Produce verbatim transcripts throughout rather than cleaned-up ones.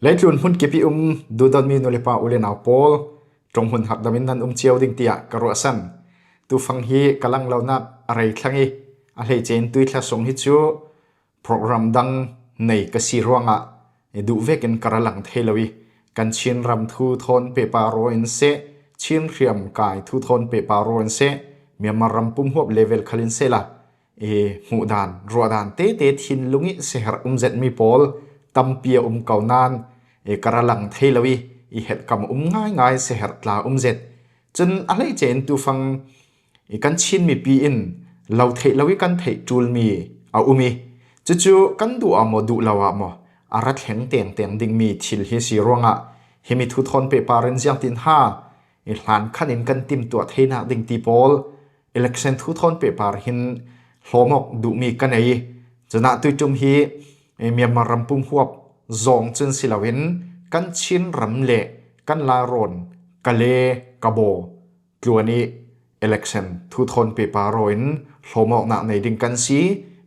Leitlun hmun kip i um duhdawtmi nu le pa, u le nau pawl, ṭong hmun hakdamin nan um cio ding tiah ka ruahsan. Tufang hi ka langlonak a rei thlang i, a hleice in tuithla sung hi cu program dang nei ka si ruangah duh vekin ka ra lang thei lo i, kan Chin ram thu thawn pehpar aw in seh, Chin hriamkai thu thawn pehpar aw in seh, Myanmar ram pumhuap level khal in seh la, i hmuhdan, ruahdan tete thinlung i seherh um zetmi pawl tampi a um ko nain, i ka ra lang thei lo i, i hetkam a um ngaingai seherh tla um zet. Cun a hleice in tufang i kan Chin mipi in lo theih lo i kan theih ṭulmi a um i, cucu kan duh ah maw, duh lo ah maw, a ra thleng tengteng dingmi thil hi si ruangah, himi thu thawn pehpar in ziangtin ha i hlan khan in kan timtuah theinak ding ti pawl, election thu thawn pehpar hin hlawm awk duhmi ka nei. Cunah tuiṭum hi, eh, Myanmar ram pumhuap zawng cun si loin kan Chin ram le kan Lairawn, Kale, Kabaw tluan i election thu thawn pehpar aw in hlawm awknak nei ding kan si.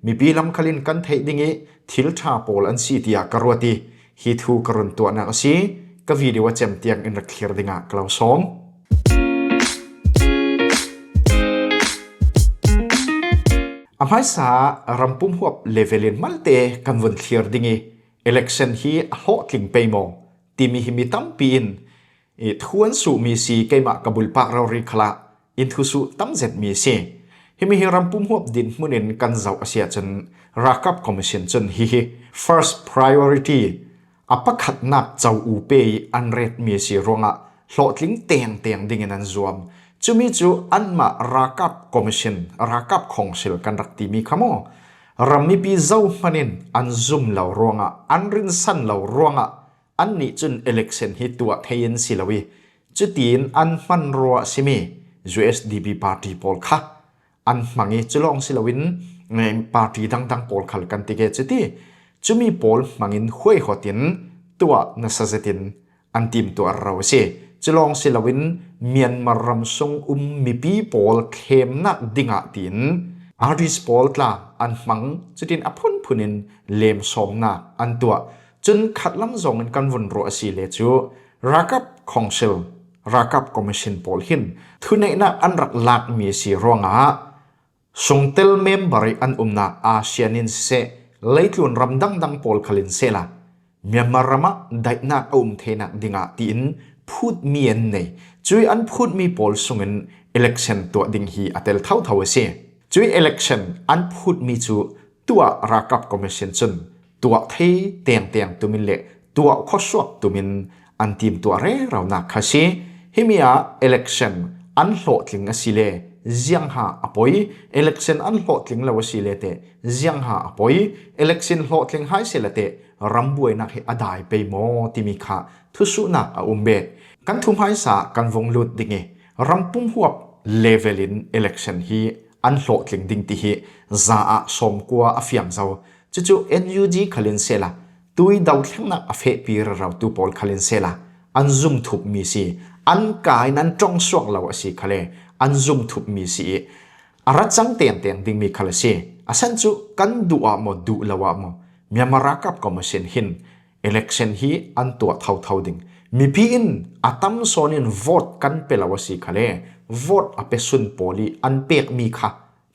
Mipi lam khal in kan theih ding i thil ṭha pawl an si tiah ka ruat i, hi thu ka run tuahnak a si. Ka video a cem tiang in rak thlir dingah ka lo sawm. A hmaisa ram pumhuap level in malte kan vun thlir ding i, election hi a hlawhtling pei maw timi hi mi tampi in i thu an suhmi si, keimah ka bulpak rori khalah in thusuh tam zetmi si. Himi hi ram pumhuap dinhmun in kan zoh a si ahcun, Ralkap Commission cun hihi first priority, a pakhatnak co u pe i an retmi si ruangah hlawhtling tengteng dingin an zuam. Cumi cu anmah Ralkap Commission, Ralkap Council kan rak timi kha maw, ram mipi zohman in an zum lo ruangah, an rinsan lo ruangah, annih cun election hi tuah thei in si lo i, cutiin an hman ruah simi U S D P party pawl kha an hmang i, culawng si loin, eh, party dangdang pawl khal kan ti ke cuti, cumi pawl hmangin huaihawt in tuah nasa zetin an timtuah rero a si. Culawng si loin Myanmar ram sung um mipi pawl thlemnak dingah tiin artist pawl tla an hmang, cutin a phunphun in lemsawmnak an tuah. Cun khatlam zongin kan vun ruah a si le cu, Ralkap Council, Ralkap Commission pawl hin thuneihnak an rak lakmi a si ruangah, sungtel member i an umnak ASEAN in siseh, leitlun ram dangdang pawl khal in sehla, Myanmar ram ah daihnak a um theinak dingah tiin phutmi an nei. Cui an phutmi pawl sungin election tuah ding hi a tel thotho a si. Cui election an phutmi cu tuah Ralkap Commission cun tuah thei tengteng tumin le tuah khawsuak tumin an timtuah reronak kha si. Himi ah election an hlawhtling a si le ziangha a poi, election an hlawhtling lo a si le teh ziangha a poi, election hlawhtling hai si le teh rambuainak hi a dai pei maw timi kha thusuhnak a um bet. Kan thuhmaisa kan vung lut ding i, ram pumhuap level in election hi an hlawhtling ding ti hi za ah sawmkua a fiang zo. Cucu N U G khal in sehla, tui dothlengnak a fehpi rerotu pawl khal in sehla, an zumthupmi si, an kaa in an ṭongsuak lo a si khal le, an zumthupmi si i, a rat cang tengteng dingmi khal a si. A san cu kan duh ah maw, duh lo ah maw, Myanmar Ralkap Commission hin election hi an tuah thotho ding. Mipi in a tam sawn in vote kan pe lo a si khal le, vote a pe sun pawl i an pekmi kha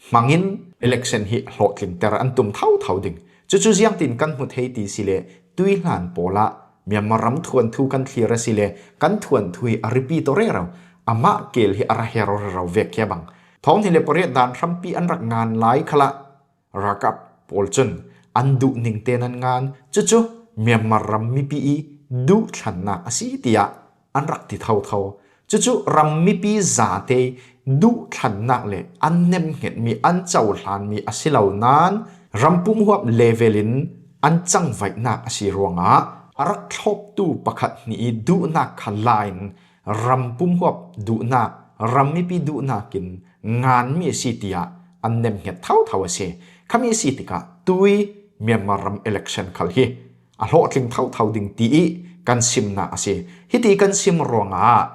hmangin election hi hlawhtlingter an tum thotho ding. Cucu ziangtin kan hmu thei ti si le, tuihlan pawl ah Myanmar ram thuanthu kan thlir a si le, kan thuanthu hi a repeat aw rero, amah keel hi a ra her aw rero vek hi a bang. Thawng hnih le pariat dan hrampi an rak ngan lai khalah ralkap pawl cun an duh ning tein an ngan. Cucu Myanmar ram mipi i duhthlannak a si tiah an rak ti thotho. Cucu ram mipi zate duhthlannak le an nemhngetmi, an cohlanmi a si lo nain, ram pumhuap level in an cangvaihnak a si ruangah a rak thloptu pakhat hnih i duhnak kha la in ram pumhuap duhnak, ram mipi duhnak in nganmi a si tiah an nemhnget thotho a si. Khami a si tikah tui Myanmar ram election khal hi a hlawhtling thotho ding ti i kan simnak a si. Hiti kan sim ruangah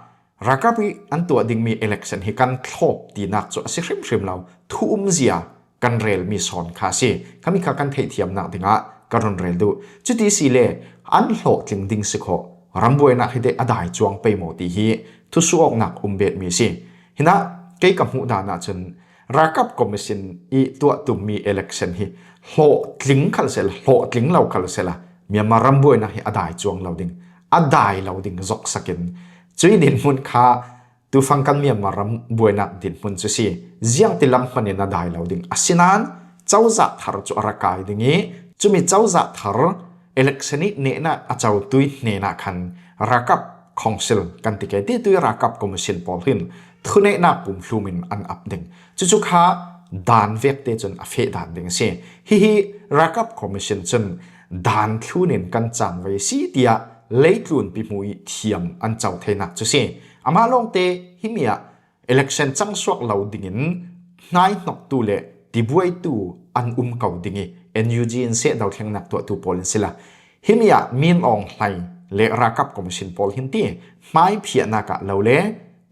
ralkap i an tuah dingmi election hi kan thlop tinak cu a si hrimhrim lo, thu umzia kan relmi sawn kha a si. Khami kha kan theihthiamnak dingah ka run rel duh. Cuti si le an hlawhtling ding si khawh, rambuainak hi teh a dai cuang pei maw ti hi thusuh awknak um bet mi si. Hinah kei ka hmuh dan ahcun ralkap commission i tuah tummi election hi hlawhtling khal sehla, hlawhtling lo khal sehla, Myanmar rambuainak hi a dai cuang lo ding, a dai lo ding zoksakin, cui dinhmun kha tufang kan Myanmar rambuainak dinhmun cu si, ziangtilam hmanin a dai lo ding. Asinain cozah thar cu a ra kai ding i, cumi cozah thar election i nehnak a cotui hnenah khan ralkap council kan ti ke, ti tui ralkap commission pawl hin thuneihnak pumhlum in an ap ding. Cucu kha dan vekte cun a feh dan ding a si. Hihi ralkap commission cun dan thlun in kan cangvei si tiah leitlunpi hmu i thiam an co theinak cu si. Amah lawngte himi ah election cangsuak lo dingin hnaihnoktu le tibuaitu an um ko ding i, N U G in seh, dothlengnak tuahtu pawl in si la, himi ah Min Aung Hlaing le ralkap commission pawl hin ti hmaiphiahnak ah lo le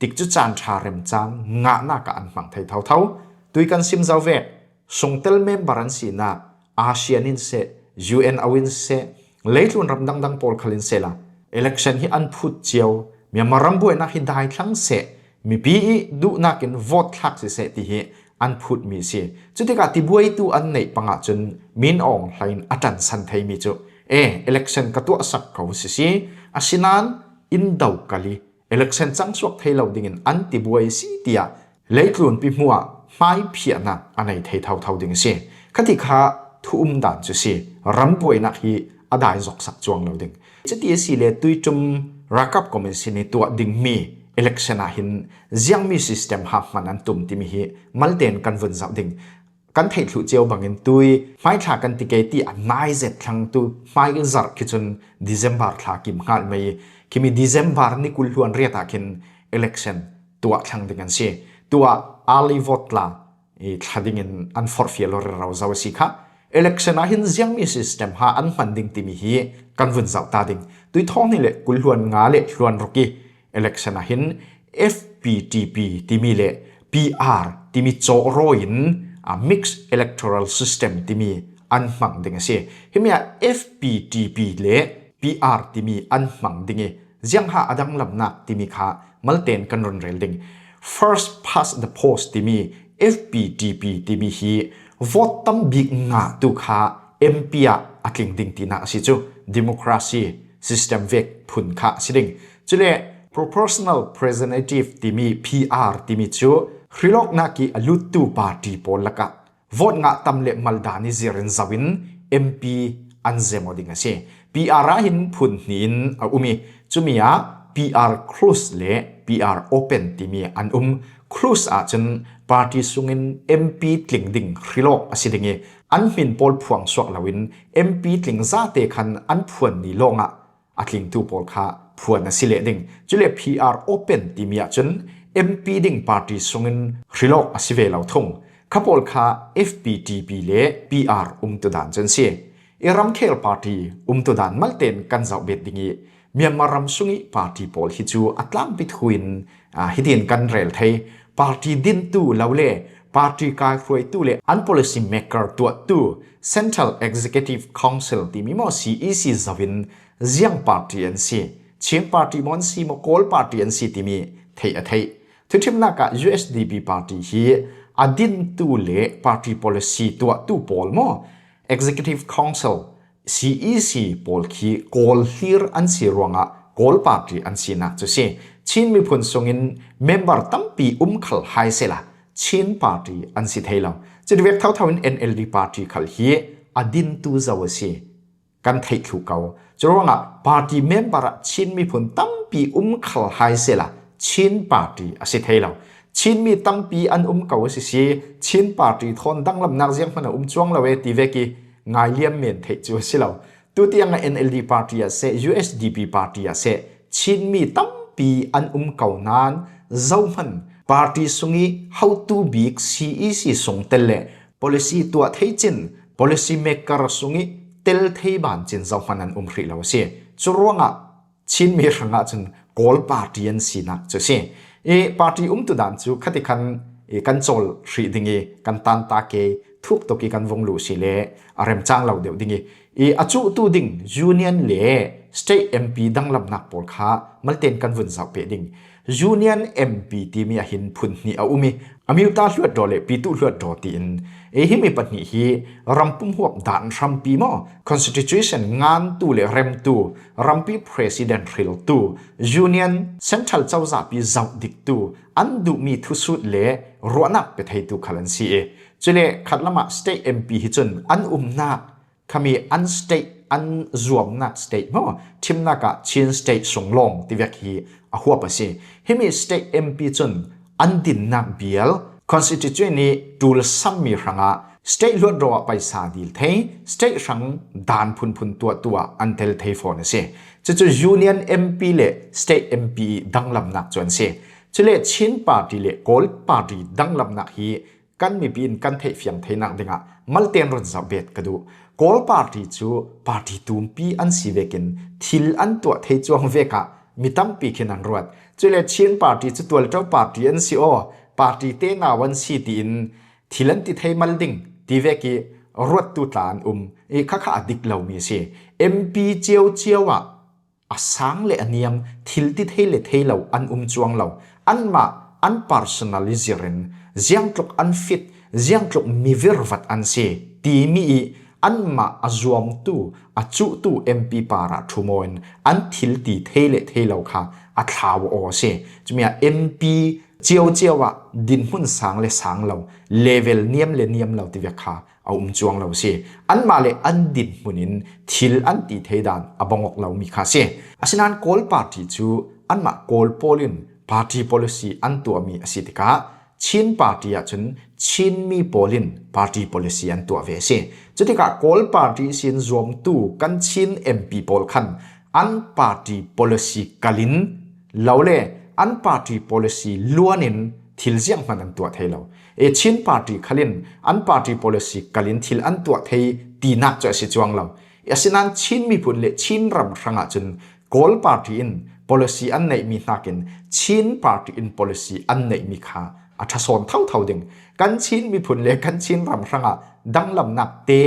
tikcu caan ṭha remcang ngahnak ah an hmang thei thotho. Tui kan sim zo vek, sungtel member an sinak ASEAN in seh, U N O in seh, leitlun ram dangdang pawl khal in sehla, election hi an phut cio, Myanmar rambuainak hi dai thlang seh, mipi i duhnak in vote thlak siseh ti hi an phutmi si. Cutikah tibuaitu an neih pangah cun Min Aung Hlaing a ṭansan theimi cu, e, election ka tuahsak ko sisi, asinain in do kal i, election cangsuak thei lo dingin an tibuai si tiah leitlunpi hmuah hmaiphiahnak a nei thei thotho ding a si. Khati kha thu um dan cu si, rambuainak hi a dai zoksak cuang lo ding. Cuti a si le tuiṭum ralkap commission i tuah dingmi election ah hin ziangmi system hahman an tum timi hi malte in kan vun zoh ding. Kan theih thluh cio bangin tui hmaithla kan ti ke ti a nai zet thlang tu hmai zarh khi cun December thla kim hngalh mai i, khimi December ni kul hluan riat ah khin election tuah thlang ding an si. Tuah early vote tla i thla dingin an forhfial aw rero zo a si kha. Election ah hin ziangmi system ha an hman ding timi hi kan vun zoh ta ding. Tui thawng hnih le kul hluan nga le hluan ruk i election ah hin F P T P timi le P R timi cawhraw in, a, mixed electoral system timi an hmang ding a si. Himi ah F P T P le P R timi an hmang ding i, ziangha a danglamnak timi kha malte in kan run rel ding. First past the post timi, F P T P timi hi vote tam bik ngahtu kha M P ah a tling ding tinak a si cu, democracy system vek phun kha a si ding. Cule proportional representative timi, P R timi cu hrilawknak i a luttu party pawl lakah vote ngah tam le mal dan i zir in zoh in M P an zem aw ding a si. P R ah hin phun hnih in a um i, cumi ah P R closed le P R open timi an um. Closed ah cun party sungin M P tling ding hrilawk a si ding i, an hmin pawl phuang suak loin M P tling zate khan an phuan ni lawngah a tlingtu pawl kha phuan a si leh ding. Cule P R open timi ah cun M P ding party sungin hrilawk a si ve lo thung. Kha pawl kha F P T P le P R umtu dan cun si. I ramkhel party umtu dan malte in kan zoh bet ding i, Myanmar ram sung i party pawl hi cu a tlangpi thu in, aa, hitin kan rel thei. Party dintu lo le party kaihruaitu le an policy maker tuahtu Central Executive Council timi maw, C E C zoh in ziang party an si, Chin party maw an si maw, Kawl party an si timi theih a theih. Thuṭhimnak ah U S D P party hi a dintu le party policy tuahtu pawl maw, Executive Council, C E C pawl khi Kawl hlir an si ruangah Kawl party an sinak cu si. Chin miphun sungin member tampi um khal hai sehla, Chin party an si thei lo. Cutivek thotho in N L D party khal hi a dintu zo a si. Kan theih thluh ko. Curuangah party member ah Chin miphun tampi um khal hai sehla, Chin party a si thei lo. Chin mi tampi an um ko a si si, Chin party thawn danglamnak zianghman a um cuang lo e ti vek i ngai liam men theih cu a si lo. Tutiang ah N L D party ah seh, U S D P party ah seh, Chin mi tampi an um ko nain zohman party sung i hotu bik C E C sung tel le policy tuah thei cin, policy maker sung i tel thei ban cin zohman an um hrih lo a si. Curuangah Chin mi hrangah cun Kawl party an sinak cu si. I party umtu dan cu khatikhan i kan cawl hrih ding i kan tanta ke thuk tawk i kan vung luh si le a remcang lo deuh ding i, i a cuhtu ding union le state M P danglamnak pawl kha malten kan vun zoh peh ding. Union M P timi ah hin phun hnih a um i, a miuta hluatdaw le pitu hluatdaw tiin, e, himi pahnih hi rampum huap dan hrampi maw, constitution ngantu le remtu, rampi president hriltu, union central cozahpi zoh diktu, an duhmi thusut le ruahnak pe theitu khal an si e. Cule khatlamah state M P hi cun an umnak khami an state, an zuamnak state maw, thimnak ah Chin state sunglawng tivek hi a huap a si. Himi state M P cun an dinnak bial constitution ih tulsammi hrangah state hluatdaw ah paisa dil thei, state hrang dan phunphun tuahtu ah an tel thei fawn a si. Cucu union M P le state M P ih danglamnak cu an si. Cule Chin party le Kawl party danglamnak hi kan mipi in kan theihfiang theinak dingah malten run zoh bet ka duh. Kawl party cu party tumpi an si vekin thil an tuah thei cuang vekah mi tampi khin an ruat. Cule Chin party cu tualṭo party an si aw, party te nau an si tiin thil an ti thei mal ding ti vek ih ruattu tla an um i, khakha a dik lomi a si. M P cio cio ah a sang le a niam, thil ti thei le thei lo an um cuang lo. Anmah an personal i zir in ziangtluk an fit, ziangtluk mi virvat an si timi ih anmah a zuamtu, a cuhtu M P parah ṭhu maw in an thil ti thei le thei lo kha a thlau aw a si. Cumi ah M P cio cio ah dinhmun sang le sang lo, level niam le niam lo tivek kha a um cuang lo a si. Anmah le an dinhmun in thil an ti thei dan a bang awk lomi kha a si. Asinain Kawl party cu anmah Kawl pawl in party policy an tuahmi a si tikah Chin party ahcun Chin mi pawl in party policy an tuah ve a si. Cutikah Kawl party ihsin zuamtu kan Chin M P pawl khan an party policy kal in lo le an party policy luan in thil zianghman an tuah thei lo. E, Chin party khal in an party policy kal in thil an tuah thei tinak cu a si cuang lo. Asinain Chin miphun le Chin ram hrangah cun Kawl party in policy an neihmi hnakin Chin party in policy an neihmi kha a ṭha sawn thotho ding. Kan Chin miphun le kan Chin ram hrangah danglamnak te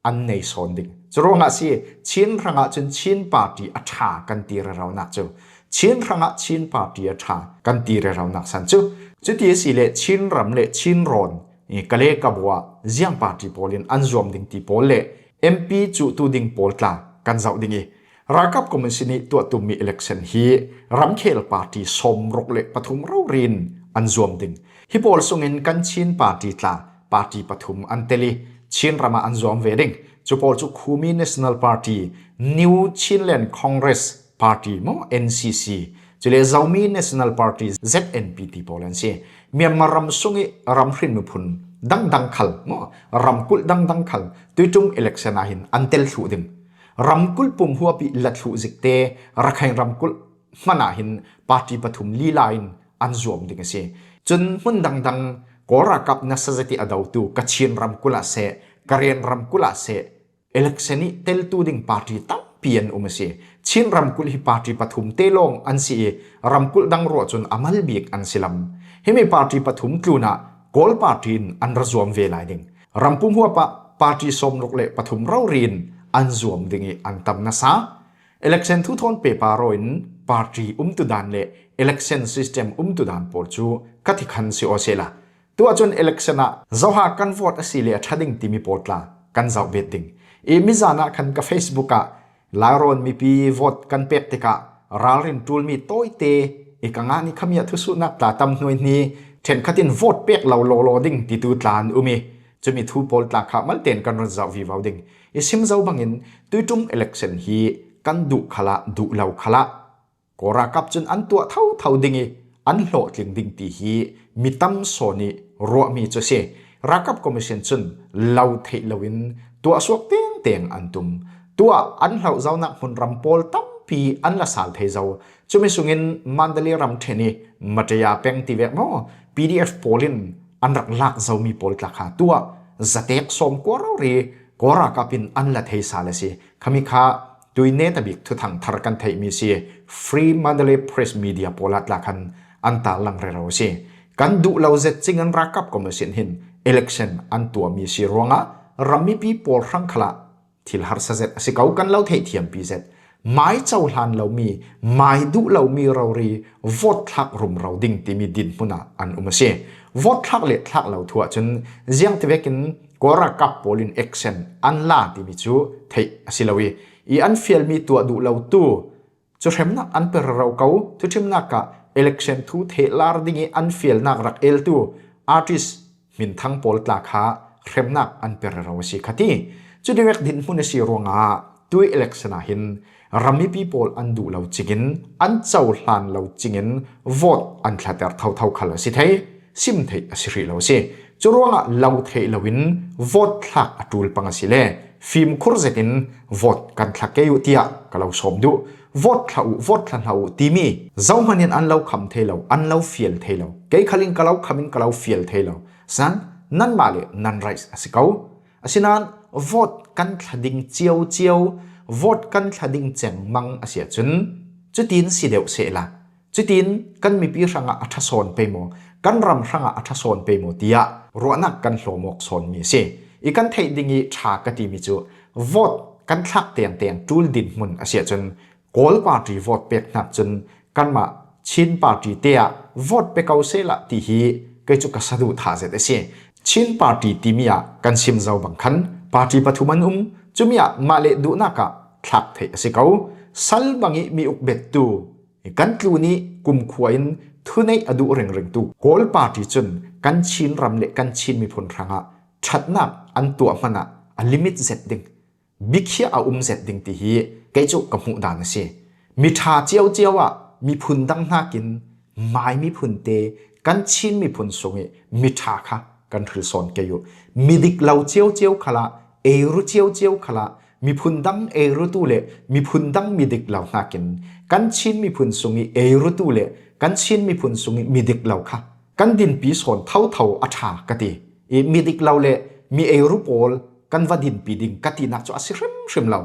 an nei sawn ding. Curuangah a si, Chin hrangah cun Chin party a ṭha kan ti reronak cu. Chin hrangah Chin party a ṭha kan ti reronak san cu. Cuti a si le Chin ram le Chin rawn i ka le ka bua ziang party pawl in an zuam ding ti pawl le M P cuhtu ding pawl tla kan zoh ding i, Ralkap Commission ih tuah tummi election hi ramkhel party sawmruk le pathum rori in an zuam ding. Hi pawl sungin kan Chin party tla party pathum an tel i Chin ram ah an zuam ve ding. Cu pawl cu Khumi National Party, New Chinland Congress Party maw, N C C, cule Zomi National Party, Z N P ti pawl an si. Myanmar ram sungih ramhrin miphun dangdang khal maw, ramkulh dangdang khal tuiṭum election ah hin an tel thluh ding. Ramkulh pumhuap ih la thluh zikte Rakhine ramkulh hmanh ah hin party pathum lila in an zuam ding a si. Cun hmun dangdang Kawl ralkap nasa zet ih a dotu Kachin ramkulh ah seh, Karen ramkulh ah seh, election ih teltu ding party tampi an um a si. Chin ramkulh hi party pathum te lawng an si i, ramkulh dang ruah cun a mal bik an si lam. Himi party pathum tlunah Kawl party in an ra zuam ve lai ding. Rampum huap ah party sawmruk le pathum rori in an zuam ding i an tam nasa. Election thu thawn pepa raw in party umtu dan le election system umtu dan pawl cu ka ti khan si aw sehla, tuah cun election ah zoha kan vote a si le a ṭha ding timi pawl tla kan zoh bet ding. I mizan ah khan ka Facebook ah Lairawn mipi vote kan pek tikah ralrin ṭulmi tawite i ka ngah ni khami ah thusuhnak tla tam hnuaihni ṭhenkhat in vote pek lo lawlaw ding titu tla an um i, cumi thu pawl tla kha malten kan run zoh vivo ding. I sim zo bangin tuiṭum election hi kan duh khalah, duh lo khalah, Kawl ralkap cun an tuah thotho ding i an hlawhtling ding ti hi mi tam sawn i ruahmi cu a si. Ralkap Commission cun lo theih loin tuah suak tengteng an tum. Tuah an hloh zonak hmunram pawl tampi an la sal thei zo. Cumi sungin Mandalay ramṭhen i Mataya peng ti vek maw, P D F pawl in an rak lak zomi pawl tla kha tuah zatek sawmkua rori Kawl ralkap in an la thei sal a si. Khami kha tuinet a bik thuthang thar kan theihmi si, Free Mandalay Press Media pawl ah tla khan an tarlang rero si. Kan duh lo zet cingin Ralkap Commission hin election an tuahmi si ruangah ram mipi pawl hrang khalah thil harsa zet a si ko, kan lo theih thiampi zet. Mai cohlan lomi, mai duh lomi rori vote thlak rumro ding timi dinhmunah an um a si. Vote thlak le thlak lo thu ahcun ziangtivekin Kawl ralkap pawl in action an la timi cu theih a si lo i, i an fialmi tuah duh lo tu cu hremnak an pe rero ko. Thuṭhimnak ah election thu thehlar ding i an fialnak rak eltu artist hminthang pawl tla kha hremnak an pe rero a si kha ti. Cu direct dinhmun a si ruangah tui election ah hin ram mipi pawl an duh lo cingin, an cohlan lo cingin vote an thlater thotho khal a si thei, sim theih a si hrih lo a si. Cu ruangah lo theih loin vote thlak a ṭul pang a si le fimkhur zetin vote kan thla kei uh tiah ka lo sawm duh. Vote thla uh, vote thla hlah uh timi zohman in an lo kham thei lo, an lo fial thei lo. Kei khal in ka lo kham in ka lo fial thei lo. San nanmah le nan right a si ko. Asinain vote kan thla ding cio cio, vote kan thla ding cengmang a si ahcun cutin si deuh sehla, cutin kan mipi hrangah a ṭha sawn pei maw, kan ram hrangah a ṭha sawn pei maw tiah ruahnak kan hlawm awk sawnmi a si. I kan theih ding i ṭha ka timi cu vote kan thlak tengteng ṭul dinhmun a si ahcun Kawl party vote pek hnak cun kanmah Chin party te ah vote pe ko sehla ti hi kei cu ka saduh tha zet a si. Chin party timi ah kan sim zo bang khan party pathum an um. Cumi ah mah le duhnak ah thlak theih a si ko. Sal bang i mi uk bettu kan tlun i kumkhua in thuneih a duh ringringtu Kawl party cun kan Chin ram le kan Chin miphun hrangah ṭhatnak an tuah hmanah a limit zet ding, bikhiah a um zet ding ti hi kei cu ka hmuh dan a si. Miṭha cio cio ah miphun dang hnakin mai miphun te kan Chin miphun sung i miṭha kha kan hril sawn kei uh. Midik lo cio cio khalah, eiru cio cio khalah, miphun dang eirutu le miphun dang midik lo hnakin kan Chin miphun sung i eirutu le kan Chin miphun sung i midik lo kha kan dinpi sawn thotho a ṭha ka ti. I midik lo le mi eiru pawl kan va dinpi ding ka tinak cu a si hrimhrim lo.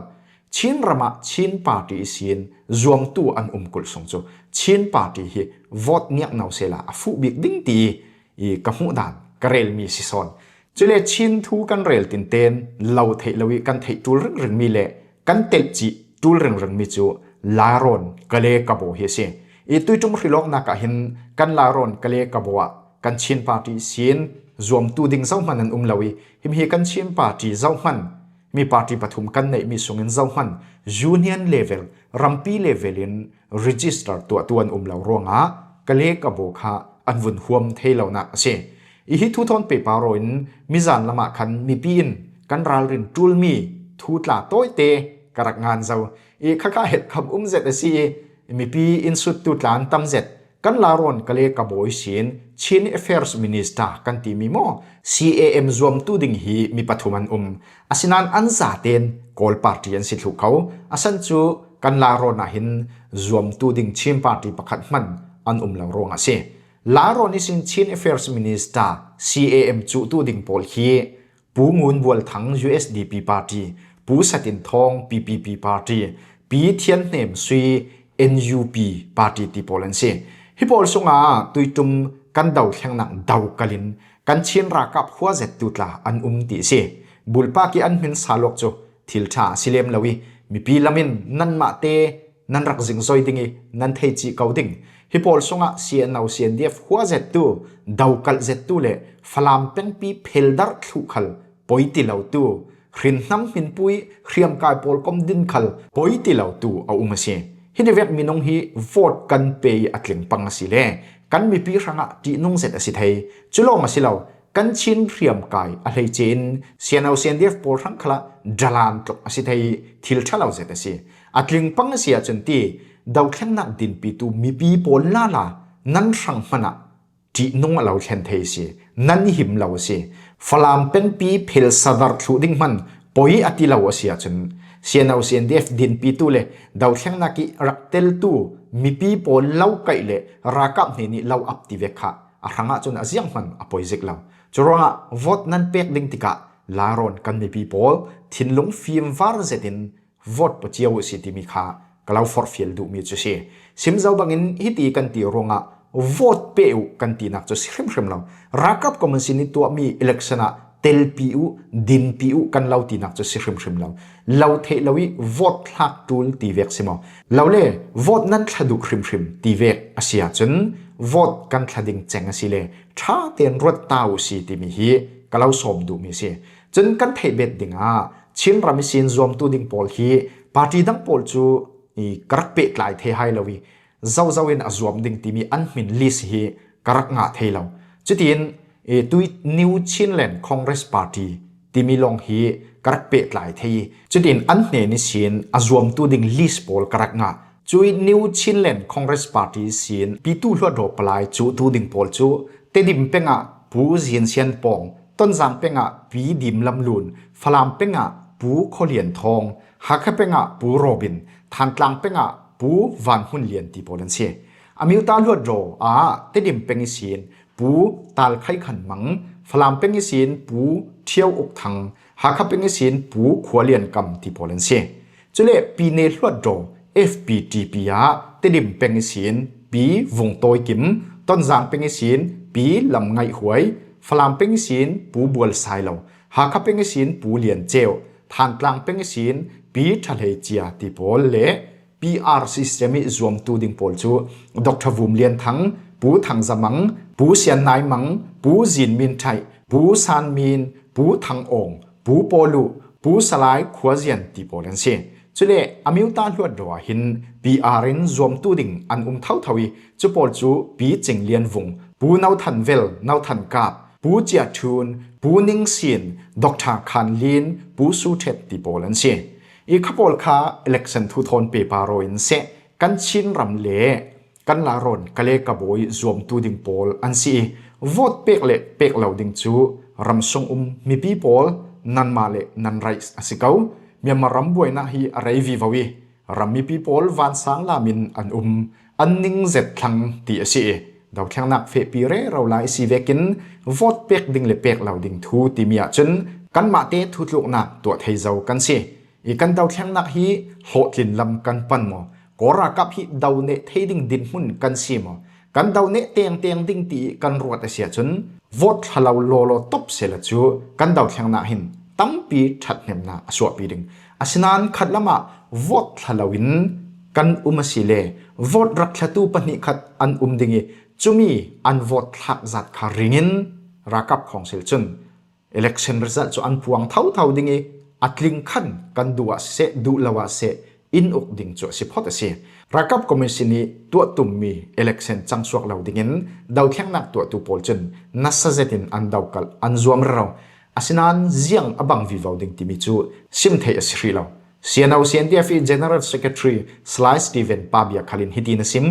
Chin ram ah Chin party ihsin zuamtu an um kulh sung cu Chin party hi vote niak no sehla a fuh bik ding ti i ka hmuh dan ka relmi si sawn. Cule Chin thu kan rel tinten lo theih lo i kan theih ṭul ringringmi le kan telh cih ṭul ringringmi cu Lairawn Kale Kabo hi a si. I tuiṭum hrilawknak ah hin kan Lairawn Kale Kabo ah kan Chin party sin zuamtu ding zohman an um lo i, himi hi kan Chin party zohman, mi party pathum kan neihmi sungin zohman union level, rampi level in register tuahtu an um lo ruangah Kale Kabo kha an vun huam thei lonak a si. I hi thu thawn pehpar in mizan lamah khan mipi in kan ralrin ṭulmi thu tla tawite ka rak ngan zo. I khakha helhkham um zet a si i, mipi in suttu tla an tam zet. Kan Lairawn Kale Kabo sin Chin Affairs Minister kan timi maw, C A M zuamtu ding hi mi pathum an um. Asinain an zaten Kawl party an si thluh ko. A san cu kan Lairawn ah hin zuamtu ding Chin party pakhat hman an um lo ruang a si. Lairawn ihsin Chin Affairs Minister, C A M cuhtu ding pawl hi Pu Ngun Bual Thang, U S D P party, Pu Satin Thawng, P P P party, Pi Thian Hnem Sui, N U P party ti pawl an si. Hi pawl sungah tuiṭum kan dothlengnak dokal in kan Chin ralkap huazettu tla an um ti a si. Bulpak i an hmin sa lawk cu thil ṭha a si lem lo i, mipi lam in nanmah te nan rak zingzoi ding i nan thei cih ko ding. Hi pawl sungah C N O, C N D F huazettu, dokalh zettu le Falam pengpi pheldarh thluh khal poi ti lotu, hrinhnam hminpui, hriamkai pawl kom din khal poi ti lotu a um a si. Hi tivek minung hi vote kan pe i a tling pang a si le kan mipi hrangah ṭihnung zet a si thei. Cu lawng a si lo, kan Chin hriamkai a hleice in C N O, C N D F pawl hrang khalah dalan tluk a si thei i thil ṭha lo zet a si. A tling pang a si ahcun ti, dothlengnak dinpitu mipi pawl lala nan hrang hmanah ṭihnung a lo thlen thei a si, nan i him lo a si. Falam pengpi phel sadarh thluh ding hman poi a ti lo a si ahcun C N O, C N D F dinpitu le dothlengnak i rak teltu mipi pawl lo kaih le ralkap hnen i lo ap ti vek kha a hrangah cun a zianghman a poi zik lo. Curuangah vote nan pek ding tikah Lairawn kan mipi pawl thinlung fimvar zetin vote pua cio uh si timi kha ka lo forhfial duhmi cu si. Sim zo bangin hiti kan ti ruangah vote pe uh kan tinak cu si hrimhrim lo. Ralkap commission ih tuahmi election ah telpi uh, dinpi uh kan lo tinak cu si hrimhrim lo. Lo theih lo ih vote thlak ṭul ti vek si maw? Lo le, vote nan thla duh hrimhrim ti vek a si ahcun vote kan thla ding ceng a si le ṭha tein ruat ta uh si timi hi ka lo sawm duhmi a si. Cun kan theih bet dingah Chin ram ihsin zuamtu ding pawl hi party dang pawl cu i ka rak pehtlai thei hai lo ih zozo in a zuam ding timi an hmin list hi ka rak ngah thei lo. Cutin, eh, tui New Chinland Congress Party timi lawng hi ka rak pehtlai thei ih, cutin an hnen ihsin a zuamtu ding list pawl ka rak ngah. Cui New Chinland Congress Party ihsin pitu hluat raw palai cuhtu ding pawl cu Tedim peng ah Pu Zin Sian Pawng, Tonzang peng ah Pi Dim Lam Lun, Falam peng ah Pu Khaw Lian Thawng, Hakha peng ah Pu Robin, Thantlang peng ah Pu Van Hun Lian ti pawl an si. Amyotha hluat raw ah Tedim peng ihsin Pu Tal Khai Khan Mang, Falam peng ihsin Pu Thiau Uk Thang, Hakha peng ihsin Pu Khua Lian Kam ti pawl an si. Cule Pi Ne hluat raw F P T P ah Tedim peng ihsin Pi Vung Tawi Kim, Tonzang peng ihsin Pi Lam Ngaih Huai, Falam peng ihsin Pu Bual Sai Lo, Hakha peng ihsin Pu Lian Ceu, Thantlang peng ihsin Pi Ṭha Hlei Cia ti pawl le P R system ih zuamtu ding pawl cu Doctor Vum Lian Thang, Pu Thang Za Mang, Pu Sian Nai Mang, Pu Zin Min Ṭhaih, Pu San Min, Pu Thang Awng, Pu Paw Luh, Pu Salai Khua Zian ti pawl an si. Cule Amyotha hluat raw ah hin P R in zuamtu ding an um thotho ih cu pawl cu Pi Cing Lian Vung, Pu No Than Vel, No Than Kap, Pu Cia Ṭhun, Pu Ning Sin, Doctor Khan Lin, Pu Su Ṭhet ti pawl an si. I kha pawl kha election thu thawn pepa raw in seh kan Chin ram le kan larawn ka le ka bawi zuamtu ding pawl an si ih vote pek le pek lo ding cu ram sung um mipi pawl nanmah le nan raih a si ko. Myanmar ram buainak hi a rei vivo ih ram mipi pawl vansang lam in an um, an ning zet thlang ti a si ih, dothlennak fehpi rero lai a si vekin vote pek ding le pek lo ding thu timi ahcun kanmah te thutluknak tuah thei zo kan si. I kan dothlennak hi hlawhtlin lam kan pan maw? Kawl ralkap hi do neh thei ding dinhmun kan si maw? Kan do neh tengteng ding ti ih kan ruat a si ahcun vote thla lo lawlaw top sehla cu kan dothlennak hin tampi ṭhathnemnak a suahpi ding. Asinain khat lamah vote thla loin kan um a si le vote rak thlatu pahnih khat an um ding ih cumi an vote thlak zat kha ringin ralkap khawngsil cun election result cu an puang thotho ding ih a tling khan kan duh ah siseh, duh lo ah siseh, in uk ding cu a si phawt a si. Ralkap commission ih tuah tummi election cangsuak lo dingin dothlennak tuahtu pawl cun nasa zetin an dokalh, an zuam rero. Asinain ziang a bang vivo ding timi cu sim theih a si hrih lo. C N O C N D F ih General Secretary Salai Stephen Pabia khal in hitin a sim: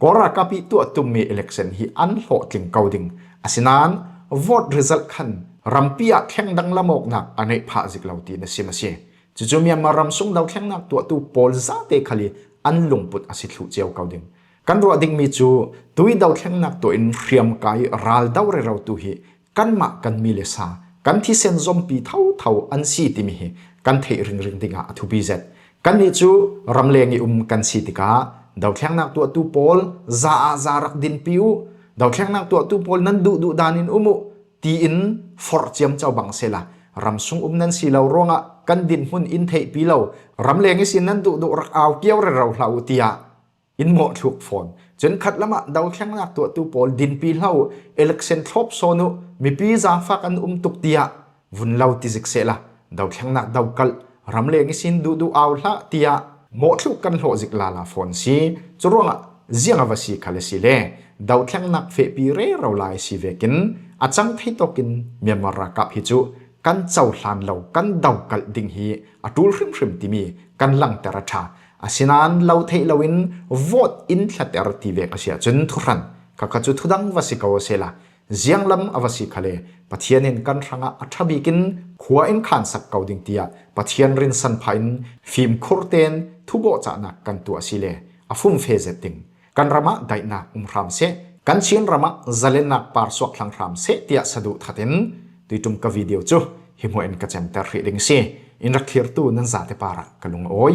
Kawl ralkap ih tuah tummi election hi an hlawhtling ko ding. Asinain vote result khan rampi ah thleng danglam awknak a neih phah zik lo tiin a sim a si. Cucu Myanmar ram sung dothlennak tuahtu pawl zate khal ih an lungput a si thluh cio ko ding. Kan ruah dingmi cu tui dothlennak tuah in hriamkai ral do rerotu hi kanmah kan mi le sa, kan thisen zompi thotho an si timi hi kan theih ringring dingah a thupi zet. Kannih cu ramleng ih um kan si tikah dothlennak tuahtu pawl za ah za rak dinpi uh, dothlennak tuahtu pawl nan duhduh dan in um uh, tiin forh ciamco bang sehla, ram sung um nan si lo ruangah kan dinhmun in theihpi lo, ramleng ihsin nan duhduh rak au kio rero hlah uh, tiah in mawhthluk fawn. Cun khat lamah dothlennak tuahtu pawl dinpi hlah uh, election thlawp sawn uh, mipi zaangfak an um tuk, tiah vun lo ti zik sehla, dothlennak dokalh, ramleng ihsin duhduh au hlah, tiah mawhthluk kan hlawh zik lala fawn si. Curuangah ziang a va si khal a si le dothlennak fehpi rero lai a si vekin a cang thei tawkin Myanmar ralkap hi cu kan cohlan lo, kan dokalh ding hi a ṭul hrimhrim timi kan langter a ṭha. Asinain lo theih loin vote in thlater ti vek a si ahcun thuhran kha kha cu thudang va si ko sehla, zianglam a va si khal le Pathian in kan hrangah a ṭha bikin khua in khansak ko ding, tiah Pathian rinsan phah in fimkhur tein thubawhcahnak kan tuah a si le a fumfe zet ding. Kan ram ah daihnak um hram seh, kan Chin ram ah zalennak par suak thlang hram seh, tiah saduh that in tuiṭum ka video cu hi hmuah in ka cemter hrih ding a si. In rak thlirtu nan zate parah ka lung a awi.